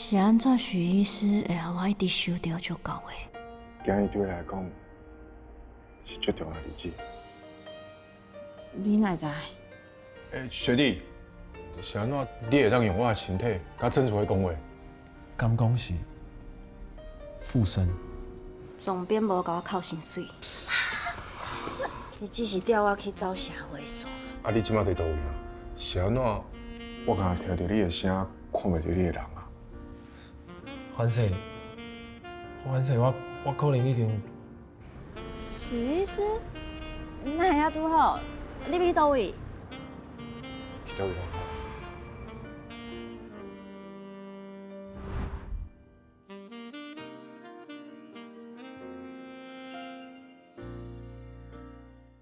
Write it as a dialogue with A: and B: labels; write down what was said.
A: 是按怎許醫師會予我一直收著這厚話？
B: 今日對你來講是足重要的日子。
C: 你哪會知？
B: 欸，學弟，是按怎你會當用我的身體佮曾淑慧講話？
D: 敢講是附身？
A: 總編無共我扣薪水。你只是調我去走社會線。
B: 啊，你這馬佇佗位啊？是按怎？我敢若聽著你的聲，看袂著你的人啊。
D: 反正，反正我可能已經。
C: 許醫師，哪會遐拄好？你佇佗位？
B: 佇佗位啊？